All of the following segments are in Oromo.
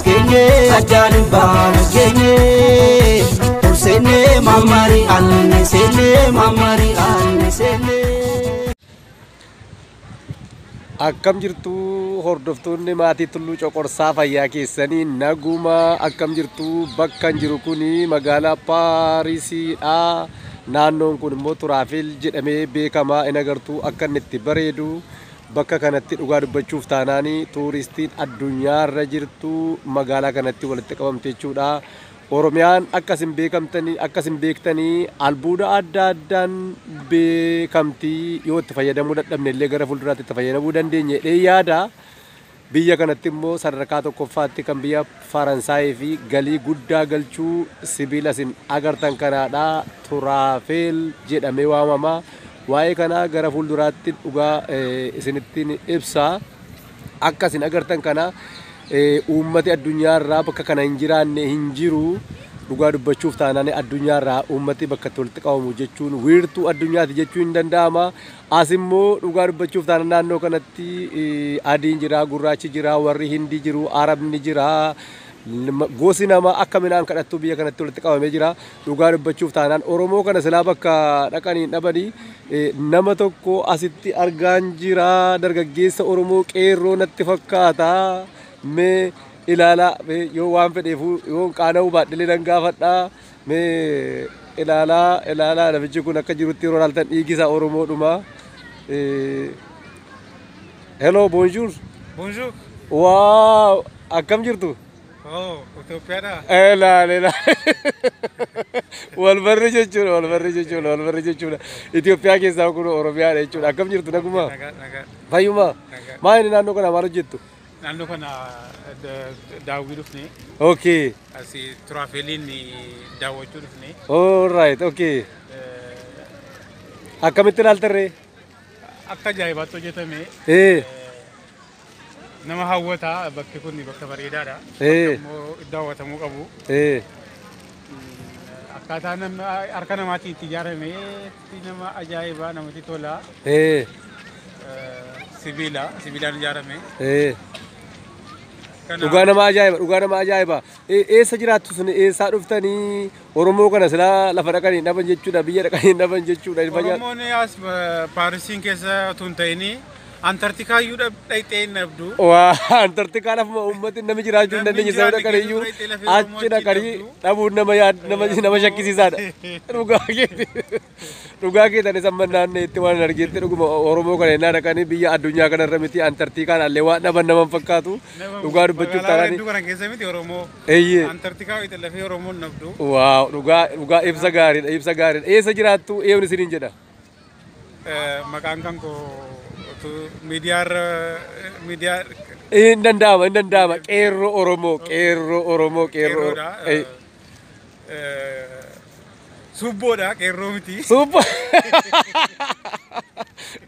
geenye addaan hin baanus geenye ol seennee mammari anne seennee mammari anne seennee. Akkam jirtu hordoftoonni maatii Tulluu Coqorsaa, fayyaa keessanii naguma? Akkam jirtu? Bakka hin jiru kuni magaalaa Paarisiidha. Naannoon kun immoo Tour Eiffel jedhamee beekama. In agartuu akka inni itti bareedu. Bakka kanatti dhugaa dubbachuuf taanaanii tuuristiin addunyaarra jirtu magaalaa kanatti walitti qabamte jechuudha. Oromiyaan akkasin beekamtanii akkasin beektanii albuuda adda addaan beekamtii, yoo itti fayyadamuu dadhabne illee gara fuulduraatti itti fayyadamuu dandeenya jedhee yaada. Biyya kanatti immoo sadarkaa tokkoffaatti kan biyya Faransaayii fi galii guddaa galchuu sibiila isin agartan kanaadha. Tour Eiffel jedhamee waamama. Waa'ee kanaa gara fuulduraatti dhugaa isinittiin ibsa. Akka isin agartan kana uummati addunyaarraa bakka kana hin jiraanne hin jiru. Dhugaa dubbachuuf taanaan addunyaarraa uummati bakka itti walitti qabamu jechuun wiirtuu addunyaati jechuun hin danda'ama. As immoo dhugaa dubbachuuf taanaan naannoo kanatti adiin jira, gurraachi jira, warri Hindii jiru, Arabni jira. Gosi namaa akka midhaan kadhattuu biyya kanatti walitti qabamee jira. Dhugaa dubbachuuf taanaan Oromoo kana silaa bakka dhaqanii hin dhabanii. Nama tokko asitti argaan jira. Dargaggeessa Oromoo qeerroo natti fakkaata. Mee ilaalaa, mee yoo waan fedheefuu yoo qaana'uu baadhilee nan gaafadhaa. Mee ilaalaa, ilaalaa, namichi kun akka jirutti yeroo ilaaltan dhiigi isaa Oromoodhuma. Hello, bonjour. Bonjour. Wow, akkam jirtu? Oh, Itoophiyaadha. Ilaal, ilaal. Wal barri jechuudha, wal barri jechuudha, wal barri jechuudha. Itoophiyaa keessaa kun Oromiyaadha jechuudha. Akkam jirtu, naguma? Nagaa, nagaa. Fayyuma? Nagaa. Maal inni naannoo kana maal hojjettu? Naannoo kana daawwii dhufne. Asii Tour Eiffeliin daawwachuu dhufne. All right, okay. Akkamitti ilaaltarree? Akka ajaa'ibaatti hojjetame. Nama hawwataa, bakki kun bakka bareedaadha. Immoo iddoo hawwatamuu qabu. Akkaataa nama harka namaatiin itti ijaarame nama ajaa'ibaa, namatti tola. Sibiila sibiilaan ijaarame. Dhugaa nama ajaa'iba, dhugaa nama ajaa'iba. Eessa jiraattu sun, eessaa dhuftanii? Oromoo kana silaa lafa dhaqanii hin dhaban jechuudha, biyya dhaqanii hin dhaban jechuudha. Oromoon as Paarisiin keessa otoo hin ta'in Antarktikaa iyyuu dhaqxee hin dhabdu. Waa, Antarktikaa lafuma uummati namni jiraachuu hin dandeenye sana dhaqanii iyyuu achi dhaqanii dhabuun nama yaad nama shakkisiisaadha. Dhugaa keeti. Dhugaa keeti, anis amma naannoo itti waan argeetti dhuguma Oromoo kana innaa dhaqanii biyya addunyaa kanarra miti Antarktikaan allee waan dhaban nama hin fakkaatu. Dhugaa dubbachuuf Magaalaa taanaan. Hedduu kana keessa miti Oromoo. Antarktikaa itti lafee Oromoon dhabdu. Wow, dhugaa dhugaa, ibsa gaariidha, ibsa gaariidha. Eessa jiraattu, eenyu isiniin jedha? Maqaan kan koo utuu miidiyaarra miidiyaa Hin danda'ama, hin danda'ama. Qeerroo Oromoo, qeerroo Oromoo, qeerroo. Qeerroodha. Subboodha, qeerroo miti. Suppa.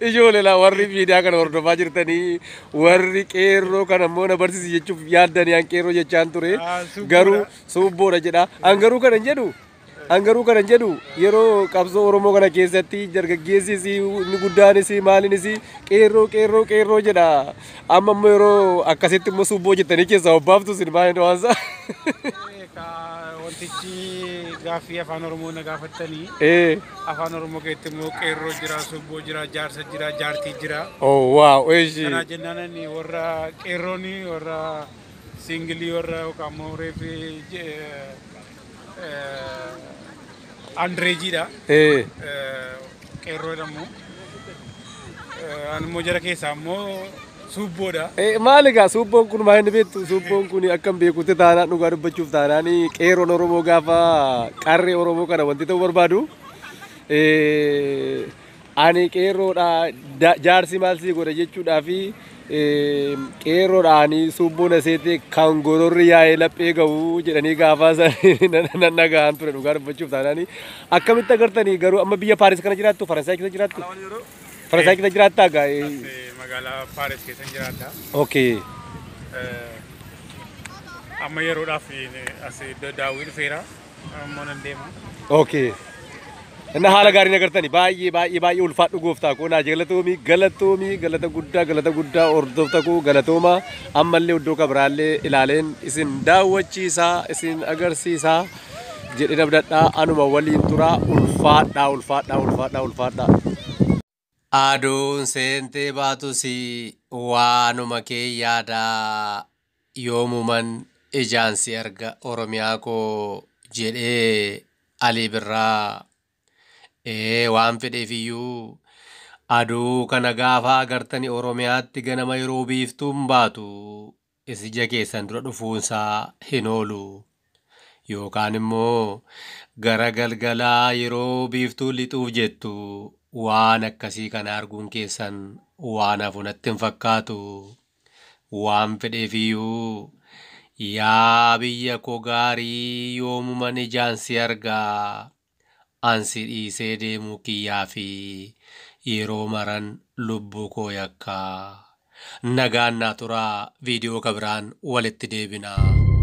Ijoollee laa, warri miidiyaa kana hordofaa jirtanii, warri qeerroo kana immoo na barsiisi jechuuf yaaddanii an qeerroo jechaan ture. Ah, subboodha. Garuu subboodha jedha. An garuu kana hin jedhu. An garuu kana hin jedhu, yeroo qabsoo Oromoo kana keessatti dargaggeessis inni guddaanis maaliinis qeerroo qeerroo qeerroo jedha. Amma immoo yeroo akkasitti immoo subboo jettanii keessaa obbaaftu isin maal waan isaa? Wantichi gaaffii afaan Oromoo na gaafattanii afaan Oromoo keessatti immoo qeerroo jira, subboo jira, jaarsa jira, jaartii jira. Oh wow, eeshi. Kana jennaan inni warra qeerrooni warra single warra yookaan immoo reefi underageiidha. Qeerroo jedhamu. Ani immoo jara keessaa immoo subboodha. Maal egaa subboon kun maal inni beektu, subboon kun akkam beekutti taanaan, dhugaa dubbachuuf taanaan qeerroon Oromoo gaafa qarree Oromoo kana wanti ta'uu barbaadu ani qeerroodha, jaarsi maal sii godha jechuudhaa fi qeerroodha ani subboon aseete kan gororri yaa'ee laphee ga'u jedhanii gaafa nan dhaga'an ture. Dhugaa dubbachuuf taanaan akkamitti agartanii garuu amma biyya Paaris kana jiraattu, Faransaay keessa jiraattu, Faransaay keessa jiraattaa gaa? As magaalaa Paaris keessa jiraadha. Amma yeroodhaaf as iddoo daawwii dhufeera. Ammoo nan deema. Okay. Inni haala gaariin agartani baay'ee baay'ee baay'ee ulfaadhu gooftaa koo naa galatoomii galatoomii galata guddaa galata guddaa hordofta koo galatooma ammallee iddoo kabiraallee ilaaleen isin daawwachiisaa isin agarsiisaa jedhee dabdadhaa anuma waliin turaa ulfaadhaa ulfaadhaa ulfaadhaa ulfaadhaa. Aduun seentee baatus waanuma kee yaadaa yoomuman ijaan si arga Oromiyaa koo jedhee Alii Birraa waan fedheef iyyuu aduu kana gaafa agartani Oromiyaatti ganama yeroo biiftuun baatu ija keessan dura dhufuunsaa hin oolu. Yookaan immoo gara galgalaa yeroo biiftuun lixuuf jettu waan akkasii kana arguun keessan waan hafu natti hin fakkaatu. Waan fedheef iyyuu yaa biyya koo gaarii yoomuman ijaan si argaa ansi dhiisee deemuu kiyyaa fi yeroo maran lubbuu koo yakkaa. Nagaan naa turaa viidiyoo kabiraan walitti deebinaa.